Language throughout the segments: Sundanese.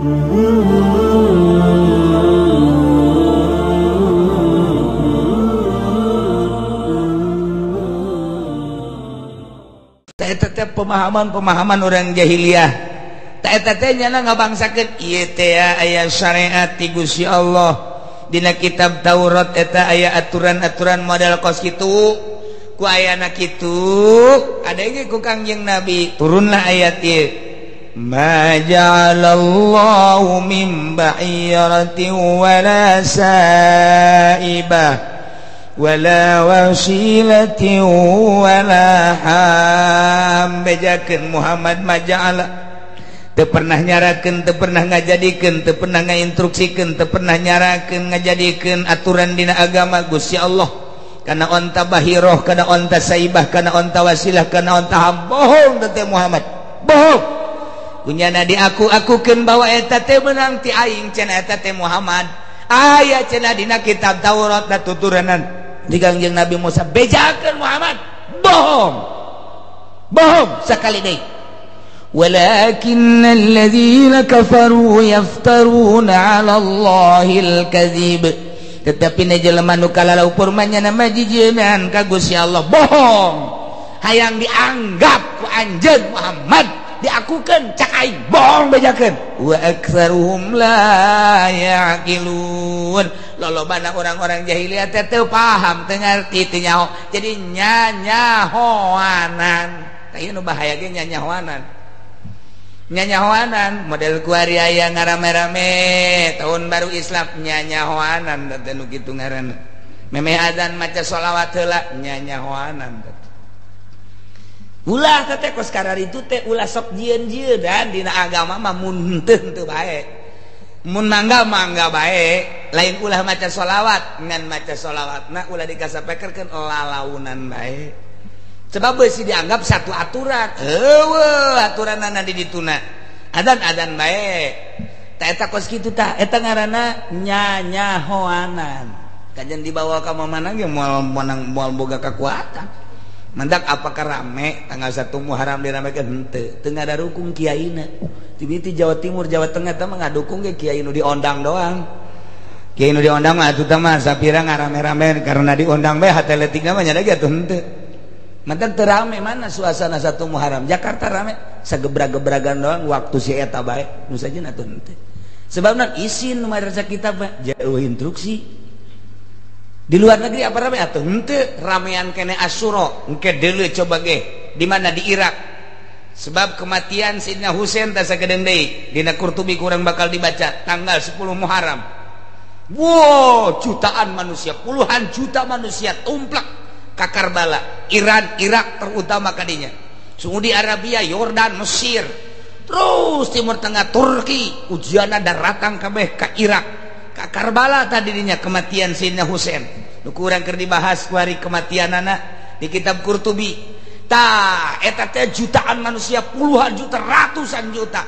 Tetep pemahaman-pemahaman orang jahiliyah. Tak eta teh nyana ngabangsakeun ieu teh aya syariat ti Gusti Allah. Dina kitab Taurat eta aya aturan-aturan model kos kitu. Ku ayana kitu, ada ge ku Kangjeng Nabi turunlah ayat ieu. Ma ja'alallahu min ba'iratin wala sa'ibah wala wasilatin wala ham. Bejakeun Muhammad maja'ala teu pernah nyarakeun, teu pernah ngajadikeun, teu pernah ngainstruksikeun, teu pernah nyarakeun ngajadikeun aturan dina agama Gusti Allah. Kana onta bahiroh, kana onta saibah, kana onta wasilah, kana onta ham. Bohong teh Muhammad, bohong. Kunyana diaku-akukeun bahwa eta teh meunang ti aing cenah eta teh Muhammad. Aya cenah dina kitab Taurat da tuturanan di Kangjeng Nabi Musa. Bejakeun Muhammad, bohong, bohong sakali deui. Walakinnal ladzina kafaru yaftaruna 'ala Allahil kadzib. Tetapi ne jelema nu kalalaupur mah nyana mah jijieun ka Gusti Allah, bohong. Hayang dianggap ku anjeun Muhammad, diakukeun cak aing, bohong bejakeun. Wa aktsaruhum la yaqilun. Lolobana orang-orang jahiliyah teh teu paham, teu ngarti, teu nyaho. Jadi nyanyahoanan. Tah ieu nu bahaya ge nyanyahoanan. Nyanyahoanan model kuari aya ngarame-rame tahun baru Islam nyanyahoanan teh nu kitu ngaranna. Memeh azan maca sholawat heula nyanyahoanan teh. Ulah teh kos kararitu teh ulah sok jieun-jieun dina agama mah mun henteu teu bae. Mun mangga mangga bae, lain ulah maca sholawat, ngan maca sholawatna ulah dikasapekerkeun lalaunan bae. Sebab beusi dianggap satu aturan. Eueuh aturanana di dituna. Adan-adan bae. Ta eta kos kitu tah, eta ngaranna nyanyahoanan. Kajian dibawa ka mana ge moal menang moal boga kekuatan. Mendak apakah rame tanggal 1 Muharram diramekeun henteu, teu ngadarukung kiaina. Ti Jawa Timur, Jawa Tengah teh mah ngadukung ge kiai nu diondang doang. Kiai nu diondang mah atuh teh mah sapira ngarame-rame karena diondang bae hate leutikna mah nya ge atuh henteu. Mendak teu rame mana suasana 1 Muharram. Jakarta rame sagebra-gebragan doang waktu si eta bae nu sajeun atuh henteu. Sebabna isin nu madrasah kita mah jauh instruksi. Di luar negeri apa rame atuh henteu, ramean kene Asyura engke deuleu coba ge di mana di Irak. Sebab kematian Sidna Husain teh sagedeung deui dina Qurtubi kurang bakal dibaca tanggal 10 Muharram. Wow, jutaan manusia, puluhan juta manusia tumplak ka Karbala, Iran, Irak terutama kadinya. Saudi Arabia, Yordan, Mesir, terus Timur Tengah, Turki, ujianna daratang kabeh ka Irak. Ka Karbala tadinya kematian Sidna Husain. Nu kurang keur dibahas kuari kematianana di kitab Qurtubi. Tah eta teh jutaan manusia, puluhan juta, ratusan juta.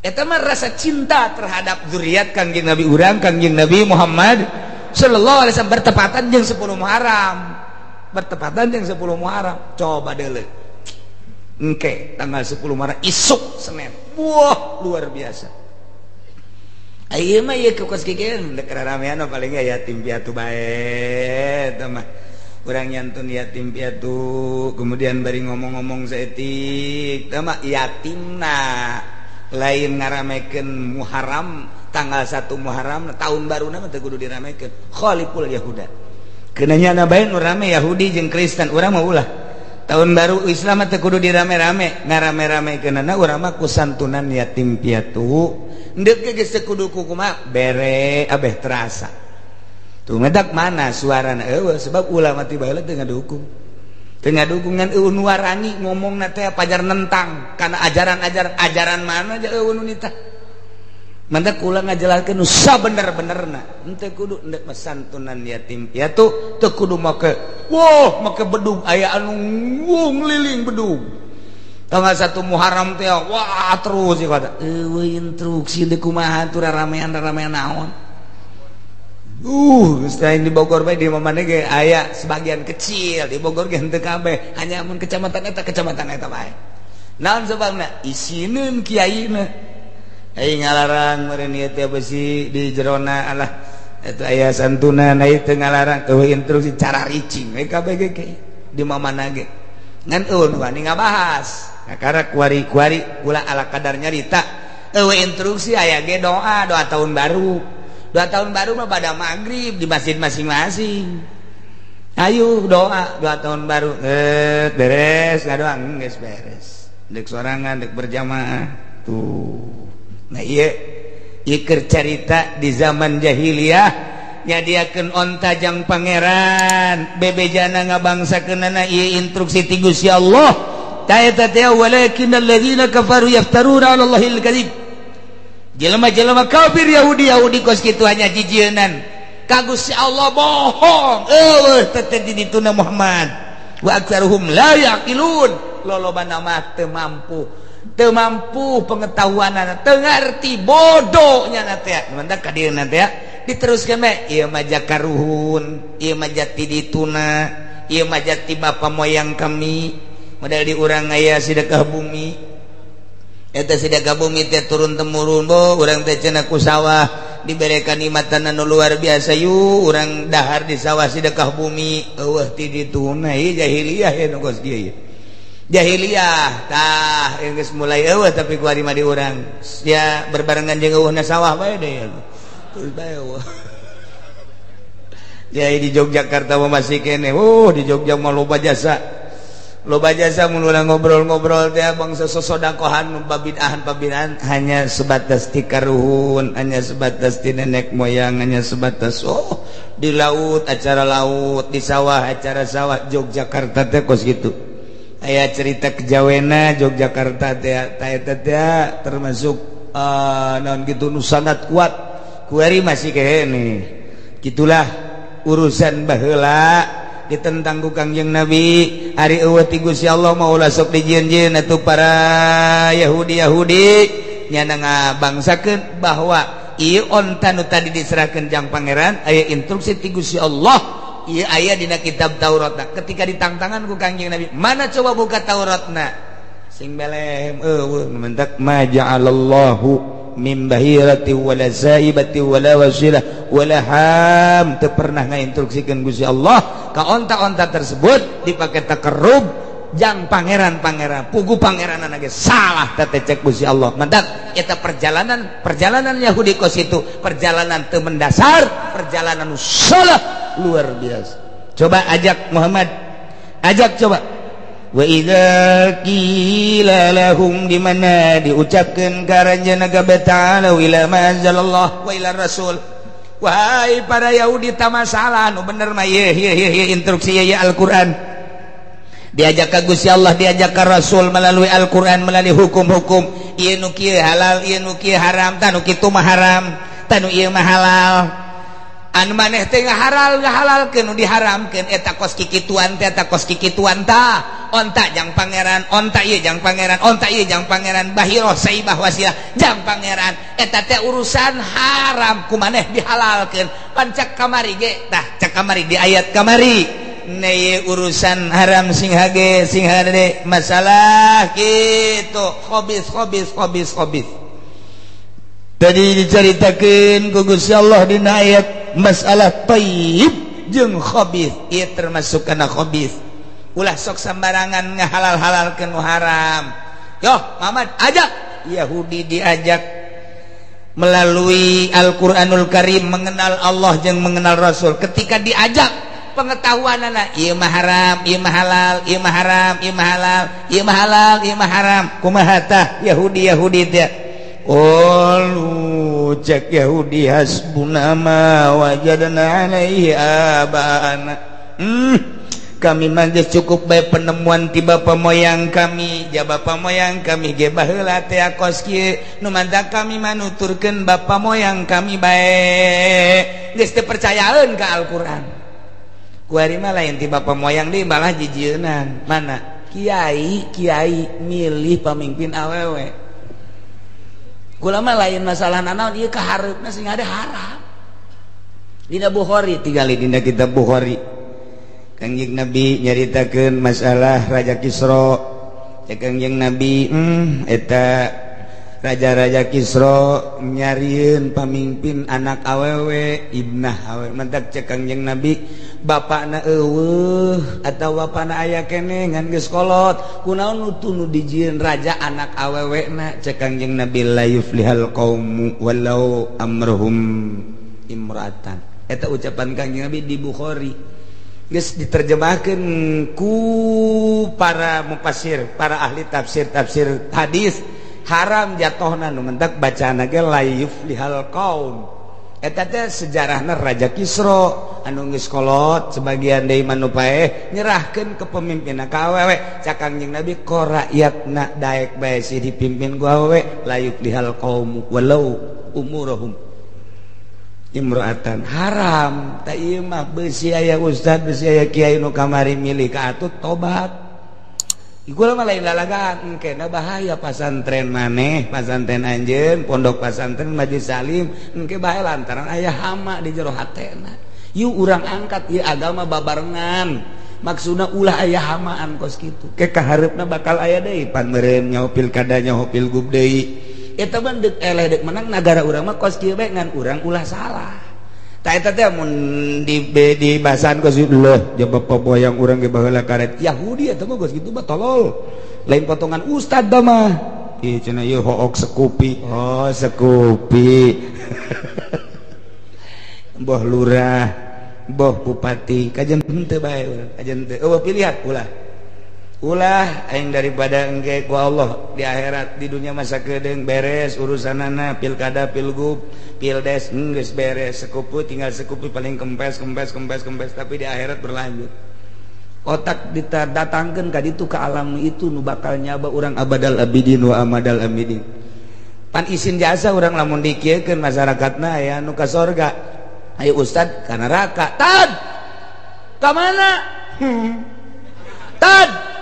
Eta mah rasa cinta terhadap zuriat Kangjeng Nabi urang, Kangjeng Nabi Muhammad sallallahu alaihi wasallam bertepatan jeung 10 Muharram. Bertepatan jeung 10 Muharram. Coba deuleu. Engke tanggal 10 Muharram isuk Senin. Wah, luar biasa. Ieu mah ieu kos kikieu dek ramean paling yatim piatu bae eta mah. Urang nyantun yatim piatu, kemudian bari ngomong-ngomong saeutik, tah mah yatimna lain ngaramekeun Muharram tanggal 1 Muharram tahun baruna mah teu kudu diramekeun. Khaliful Yahuda. Keuna nyana bae nu rame Yahudi jeung Kristen, urang mah ulah. Tahun baru Islam mah teu kudu dirame-rame, ngarame-ramekeunana urang mah ku santunan yatim piatu. Ndek ge geus teu kudu kumaha bere abeh terasa. Tuh medak mana suarana eueuh sebab ulama ti baheula teu ngadukung. Teu ngadukung ngan eueuh nu warani ngomongna teh pajar nentang kana ajaran-ajaran ajaran mana aja eueuh nu nitah. Mantak kula ngajelaskeun nu sabener-benerna. Henteu kudu ndek santunan yatim piatu teu kudu make wah make bedug aya anu ngeliling bedug. Tanggal 1 Muharram teh wah terus ieu kata eueuh instruksi deui kumaha atuh ramean-ramean naon. Selain di Bogor bae di mana ge aya sebagian kecil di Bogor ge henteu kabeh, hanya mun kecamatan eta bae. Naon sebabna? Isineun kiaina. Ai ngalarang meureun ieu teh besi di jerona alah eta aya santunan ai teu ngalarang eueuh instruksi cara ricing we kabeh ge di mamana ge ngan eueuh nu wani ngabahas kakara kuari-kuari kula ala kadar nyarita eueuh instruksi aya ge doa doa tahun baru doa tahun baru mah pada maghrib di masjid masing-masing ayo doa doa tahun baru beres ngadoa geus beres dek sorangan dek berjamaah tuh. Nah ieu ieu keur carita di zaman jahiliyah nyadiakeun onta jang pangeran bebejana ngabangsakeunana ieu instruksi ti Gusti Allah ta eta teh walakinnal ladzina kafaru yaftaruna 'ala Allahil kadzib. Jelema-jelema kafir Yahudi Yahudi kos kitu hanya jijienan ka Gusti Allah bohong eueuh teh di dituna Muhammad wa aktsaruhum la yaqilun lolobana mah teu mampu pengetahuan teu ngarti bodohnya na teh mantap ka dieu na teh diteruskeun bae ieu mah jakaruhun ieu mah jati dituna ieu mah jati bapa moyang kami model di urang aya sedekah bumi eta sedekah bumi teh turun temurun bo urang teh cenah ku sawah diberikan nikmatan anu luar biasa yu urang dahar di sawah sedekah bumi eueuh ti dituna ieu jahiliyah ya nu geus kieu jahiliyah tah geus mulai eueuh tapi kuari mah di urang ya berbarengan jeung eueuhna sawah bae deui terus bae eueuh. Jadi di Yogyakarta mah masih keneh di Jogja mah loba jasa mun urang ngobrol-ngobrol teh bangsa sosodakohan babid'ahan hanya sebatas ti karuhun hanya sebatas ti nenek moyang hanya sebatas oh di laut acara laut di sawah acara sawah. Yogyakarta teh kos kitu aya cerita kejawena Yogyakarta teh teh termasuk naon gitu nu sangat kuat kuari masih kene gitulah urusan baheula ditentang ku Kangjeng Nabi ari eueuh ti Gusti Allah mah ulah sok dijieun-jieun atuh para Yahudi-Yahudi nyana ngabangsakeun bahwa ieu onta nu tadi diserahkeun jang pangeran aya instruksi ti Gusti Allah ieu aya dina kitab Tauratna ketika ditangtangan ku Kangjeng Nabi mana coba buka Tauratna sing belem eueuh mentak ma ja'alallahu min bahirati wala saibati wala wasilah wala ham teu pernah ngainstruksikeun Gusti Allah ka onta-onta tersebut dipake takarrub jang pangeran-pangeran pugu pangeranana ge salah teh cek Gusti Allah mantak eta perjalanan Yahudi kos itu perjalanan teu mendasar perjalanan salah luar biasa. Coba ajak Muhammad ajak coba wa idza qila lahum di mana diucapkeun ka aranjeunna ta'ala ila ma anzalallah wa ila rasul wahai para Yahudi ta masalah nu bener mah ieu ieu instruksi ieu Al-Qur'an diajak ka Gusti Allah diajak ka Rasul melalui Al-Qur'an melalui hukum-hukum ieu nu kieu halal ieu nu kieu haram tah nu kitu mah haram tah nu ieu mah halal anu maneh teh ngahalal ngahalalkeun nu diharamkeun eta kos kikituan teh eta kos kikituan tah onta jang pangeran onta ieu jang pangeran onta ieu jang pangeran bahirah saibah wasilah jang pangeran eta teh urusan haram ku maneh dihalalkeun pan cak kamari ge tah cak kamari di ayat kamari neye urusan haram sing hage sing hade masalah kitu khabis khabis khabis khabis tadi diceritakeun ku Gusti Allah dina ayat masalah thayyib jeung khabis ieu termasuk kana khabis ulah sok sembarangan ngahalal-halalkeun nu haram. Yoh Muhammad ajak Yahudi diajak melalui Al-Qur'anul Karim mengenal Allah jeung mengenal Rasul ketika diajak pengetahuanana ieu mah haram ieu mah halal ieu mah haram ieu mah halal ieu mah halal ieu mah haram kumaha tah Yahudi Yahudi teh qalu cek Yahudi hasbuna ma wajadna alaihi abana kami mah geus cukup bae penemuan ti bapa moyang kami ja bapa moyang kami ge baheula teh kos kieu nu mantak kami mah nuturkeun bapa moyang kami bae geus teu percayaeun ka Al-Qur'an kuari mah lain ti bapa moyang deui malah jijieunan mana kiai kiai milih pamimpin awewe kula mah lain masalah nanaon ieu kahareupna sing ada haram dina Bukhari tingali dina kitab Bukhari Kangjeng Nabi nyaritakeun masalah Raja Kisra. Cek Kangjeng Nabi eta Raja-raja Kisra nyarieun pamimpin anak awewe ibnah awewe mentak cek Kangjeng Nabi bapakna eueuh atawa bapakna aya keneh ngan geus kolot kunaon nu tunu dijieun raja anak awewe na cek Kangjeng Nabi la yuflihal qaumu walau amruhum imra'atan. Eta ucapan Kangjeng Nabi di Bukhari geus diterjemahkeun ku para mufassir, para ahli tafsir-tafsir hadis haram jatuhna nu mentak bacaan ge la yuflihal qaum. Eta teh sejarahna Raja Kisra anu geus kolot sebagian deui mah nu paeh nyerahkeun kepemimpinna ka awewe. Cak Kangjeng Nabi ko rakyatna daek bae sih dipimpin ku awewe la yuflihal qaum walau umuruhum imra'atan. Haram ta ieu mah beusi aya ustad beusi aya kiai nu kamari milih ka atuh tobat. Iku mah lain lalagaan engkena bahaya pasantren maneh, pasantren anjeun, pondok pasantren Majelis Salim, engke bahaya lantaran aya hama di jero hatena. Yuk urang angkat ieu agama babarengan. Maksudna ulah aya hamaan kos kitu. Ke kahareupna bakal aya deui pan meureun nyaho pilkada nyaho pilgub deui. Eta mah deuk eleh deuk menang nagara urang mah kos kieu bae ngan urang ulah salah. Ta eta teh mun di bahasan kos leuh jaba poboyang urang ge baheula karet Yahudi eta mah geus kitu mah tolol. Lain potongan ustad da mah. Ieu cenah ieu hook sekupi. Oh, sekupi. Boh lurah, boh bupati, kajen henteu bae urang, kajen teu. Eueuh pilihan ulah. Ulah aing daripada engke ku Allah di akhirat di dunia masa kedeung beres urusanana pilkada pilgub pildes geus beres sekupu tinggal sekupu paling kempes kempes kempes kempes tapi di akhirat berlanjut. Otak didatangkeun ka ditu ka alam itu nu bakal nyaba urang abadal abidin wa amadal amidin. Pan isin jasa urang lamun dikieukeun masyarakatna aya nu ka sorga ayo ustad ka neraka tad ka mana tad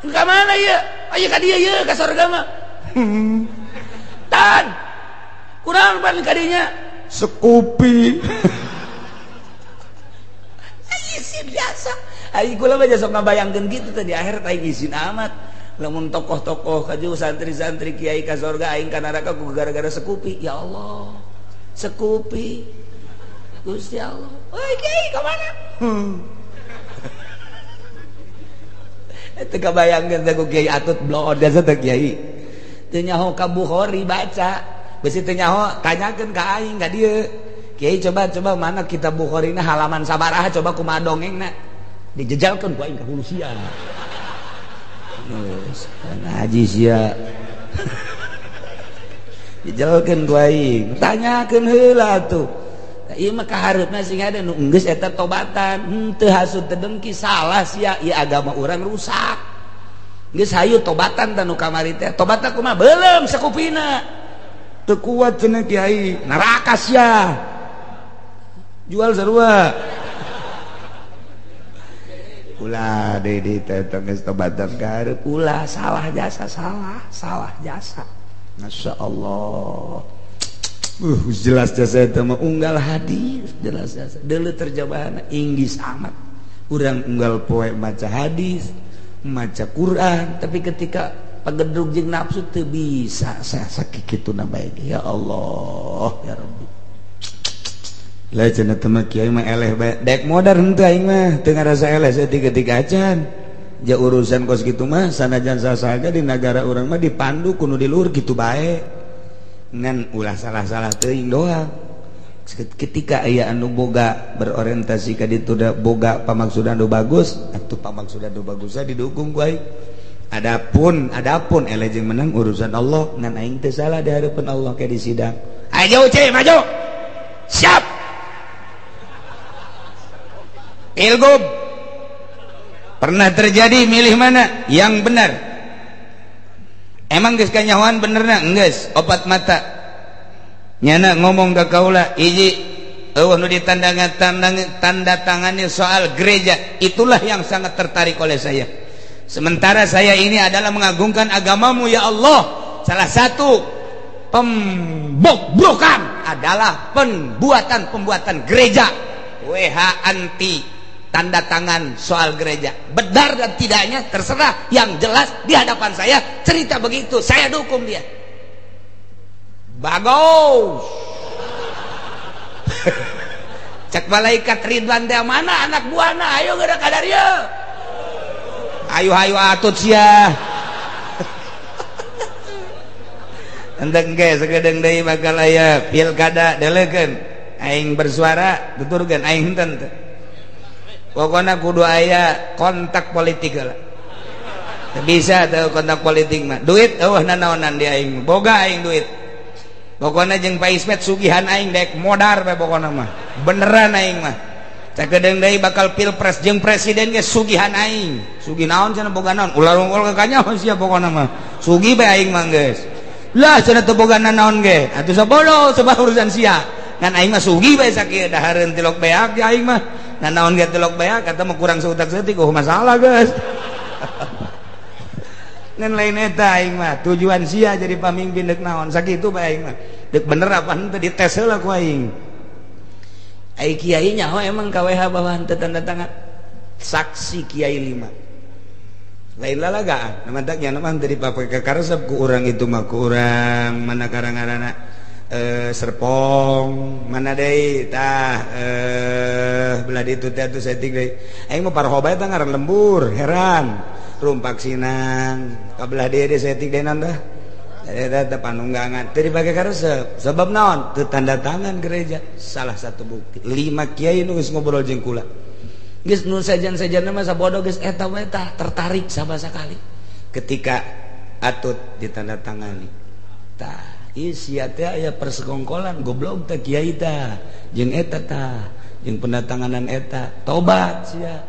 ka mana ieu aya ka dieu ieu ka sorga mah tad kurang pan ka dinya sekupi. Isin biasa ai kula mah sok ngabayangkeun kitu teh di akhirat aing isin amat lamun tokoh-tokoh kaju santri-santri kiai ka sorga aing ka neraka ku gara-gara sekupi. Ya Allah sekupi Gusti Allah oi kiai ka mana teu kabayangkeun teh ku kiai atut bloon biasa teh kiai teu nyaho ka Bukhari baca besi teu nyaho tanyakeun ka aing ka dieu kiai coba mana kitab Bukhari na halaman sabaraha coba kumaha dongengna dijejalkeun ku aing ka hulu sia geus ngaji sia dijejalkeun ku aing tanyakeun heula atuh. Ieu mah kahareupna sing ada nu geus eta tobatan henteu hasud teu dengki salah sia ieu agama urang rusak geus hayu tobatan tah nu kamari teh tobatna kumaha beuleum sakupina teu kuat cenah kiai neraka sia jual sarua ulah deui di teh geus tobatan kahareup ulah salah jasa salah jasa masyaallah. Jelas jasa itu mah unggal hadis jelas jasa deuleu terjemahanna inggris amat urang unggal poe maca hadis maca Quran tapi ketika pagedrug jeung nafsu teu bisa sakituna bae ya Allah ya Rabbi lah cenah teh mah kiai mah eleh bae dek modar henteu aing mah teu ngarasa eleh saeutik-eutik acan ja urusan kos kitu mah sanajan sasaga di nagara urang mah dipandu kudu di luhur kitu bae ngan ulah salah-salah teuing doang. Ketika aya anu boga berorientasi ka ditu da boga pamaksudan nu bagus atuh pamaksudan nu bagusna didukung ku aing. Adapun eleh jeung menang urusan Allah ngan aing teu salah di hareupeun Allah ke di sidang. Ayo ce maju siap pilgub pernah terjadi milih mana yang benar. Emang geus kanyahoan benerna geus opat mata nyana ngomong ka kaula hiji eueuh nu ditanda tangani soal gereja itulah yang sangat tertarik oleh saya. Sementara saya ini adalah mengagungkan agamamu ya Allah. Salah satu pembobrokan adalah pembuatan-pembuatan gereja. WH anti tanda tangan soal gereja. Benar dan tidaknya terserah, yang jelas di hadapan saya cerita begitu, saya dukung dia. Bagus. Cek malaikat Ridwan teh mana anak buahna ayo geura ka dieu. Ayo ayo atut sia. Endeng ge sagedeung deui bakal aya pilkada delekeun aing bersuara tuturkeun aing henteu teh. Pokona kudu aya kontak politik heula. Teu bisa teu kontak politik mah. Duit eueuh nanaonan di aing. Boga aing duit. Pokona jeung Pak Ismet sugihan aing dek modar bae pokona mah. Beneran aing mah. Sakedeung deui bakal pilpres jeung presiden ge sugihan aing. Sugih naon cenah boga naon? Ulah rungkul ka kanyaho sia pokona mah. Sugih bae aing mah geus. Lah cenah teu boga naon ge. Atuh sabodo sebab urusan sia. Ngan aing mah sugih bae sakieu dahareun tilok beak di aing mah. Nanaon ge tilok beak kata mah kurang seutak seutik oh masalah geus. Ngan lain eta aing mah tujuan sia jadi pamimpin deuk naon sakitu bae aing mah. Deuk bener apa henteu dites heula ku aing. Ai kiai nyaho emang KWH bahwa henteu tanda tangan saksi kiai 5. Lain lalagaan nama nya mah teu dipake karesep ku urang itu mah ku urang mana karang-karana Serpong mana deui tah belah ditu teh atuh saeutik deui aing mah parho bae tah ngaran lembur heran rumpak sinang ka belah dieu deui saeutik deui naon tah eta teh panunggangan teu dipake karesep sebab naon teu tanda tangan gereja salah satu bukti 5 kiai nu geus ngobrol jeung kula geus nu sejen-sejenna mah sabodo geus eta we tah tertarik sama sakali ketika atut ditandatangani tah ieu sia teh aya persekongkolan goblok teh kiai tah jeung eta tah jeung pendatanganan eta tobat sia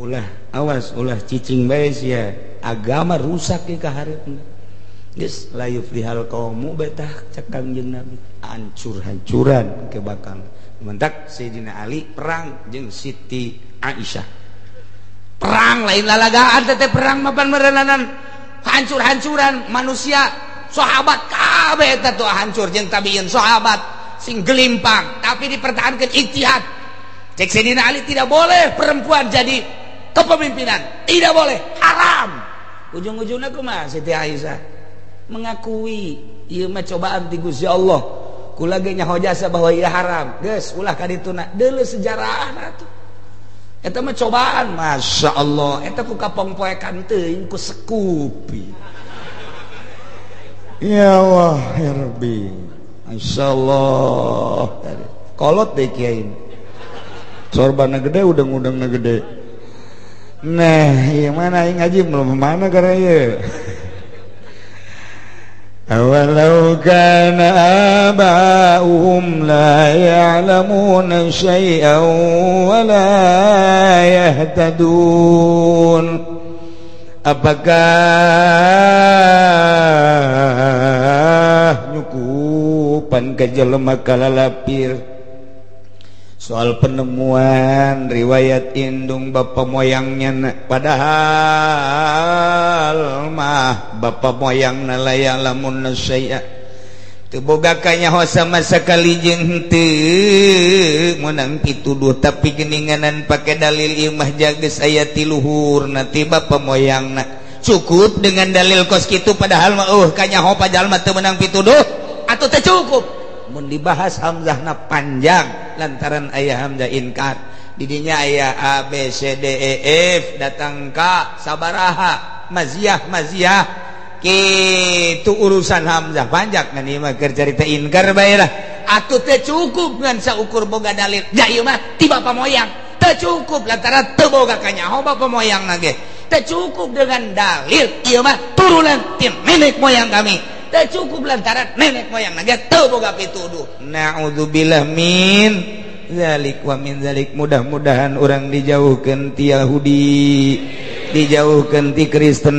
ulah awas ulah cicing bae sia agama rusak ke ka hareupna geus la yuflihal qaumu betah cek Kangjeng Nabi hancur-hancuran ke bakal mentak Sayyidina Ali perang jeung Siti Aisyah perang lain lalagaan teh perang mapan merenanan hancur-hancuran manusia sahabat kabeh eta tuh hancur jeung tabiin sahabat sing gelimpang tapi dipertahankan ijtihad cek Sayyidina Ali tidak boleh perempuan jadi kepemimpinan tidak boleh haram ujung-ujungnya kumaha Siti Aisyah mengakui ieu mah cobaan ti Gusti Allah kula ge nyaho jasa bahwa ieu haram geus ulah ka dituna deuleu sejarahna atuh eta mah cobaan Masya Allah eta ku kapongpoekan teuing ku sekupi. Ya Allah ya Rabbi Masya Allah kolot deh kiai sorbana gede udang-udangna gede nah ieu mana aing ngaji belum mana karena ieu awalau kana aba'uhum la ya'lamuna syai'an wa la yahtadun. Apakah nyukupan ka jelema kalalapir soal penemuan riwayat indung bapa moyangnya padahal mah bapa moyangna la ya'lamun syai'a teu boga kanyaho sama sakali jeung henteu meunang pituduh tapi geuninganan pake dalil ieu mah jageus aya ti luhurna ti bapa moyangna cukup dengan dalil kos kitu padahal mah eueuh kanyaho padahal mah teu meunang pituduh atuh teu cukup mun dibahas hamzahna panjang lantaran aya hamzah inkar didinya aya A B C D E F datang ka sabaraha maziah maziah kitu urusan hamzah panjang ngan ieu mah keur carita inkar bae lah atuh teu cukup ngan saukur boga dalil ja ieu mah ti bapa moyang teu cukup lantaran teu boga kanyaho bapa moyangna ge teu cukup dengan dalil ieu mah turunan ti nenek moyang kami teu cukup lantaran nenek moyang na ge teu boga pituduh. Naudzubillah min zalik wa min zalik. Mudah-mudahan urang dijauhkeun ti Yahudi, dijauhkeun ti Kristen,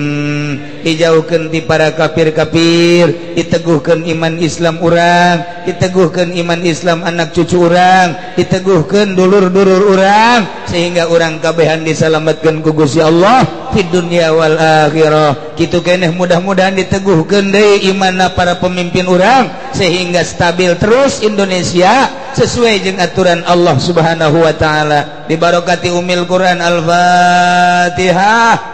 dijauhkeun ti para kafir-kafir, diteguhkeun iman Islam urang, diteguhkeun iman Islam anak cucu urang, diteguhkeun dulur-dulur urang sehingga urang kabehan disalametkeun ku Gusti Allah di dunia wal akhirah. Kitu keneh mudah-mudahan diteguhkeun deui imanna para pemimpin urang sehingga stabil terus Indonesia sesuai jeung aturan Allah Subhanahu wa taala. Dibarokati umil Quran. Al-Fatihah.